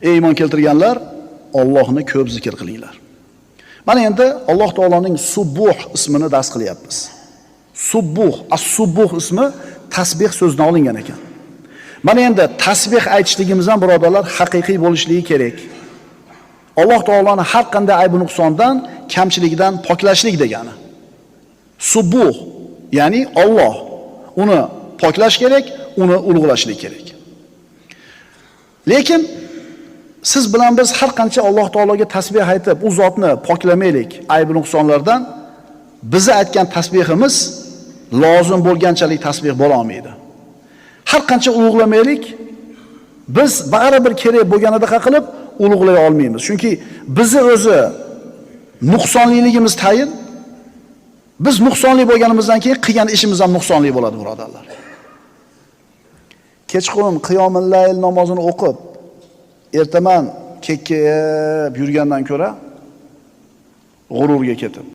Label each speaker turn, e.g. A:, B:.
A: Ey iymon keltirganlar, Allohni ko'p zikr qilinglar. Mana endi Alloh taoloning Subbuh ismini dars qilyapmiz. Subbuh, as-Subbuh ismi tasbih so'zidan olingan ekan. Mana endi tasbih aytishligimiz ham birodarlar haqiqiy bo'lishligi kerak. Alloh taoloni har qanday ayb nuqsondan, kamchilikdan poklashlik degani. Subbuh, ya'ni Alloh, uni poklash kerak, uni ulug'lashlik kerak. Lekin siz bilan biz har qancha Alloh taologa tasbih aytib, u zotni poklamaylik ayb nuqsonlardan, bizni aytgan tasbihimiz lozim bo'lganchalik tasbih bo'la olmaydi. Har qancha ulug'lamaylik, biz baribir kerak bo'lganidaqa qilib ulug'lay olmaymiz. Chunki bizni o'zi nuqsonliligimiz tayin. Biz nuqsonli bo'lganimizdan keyin qilgan ishimiz ham nuqsonli bo'ladi, birodarlar. Kechqurun qiyomul layl namozini o'qib, ertaman kekkayib yurgandan ko'ra g'ururga ketib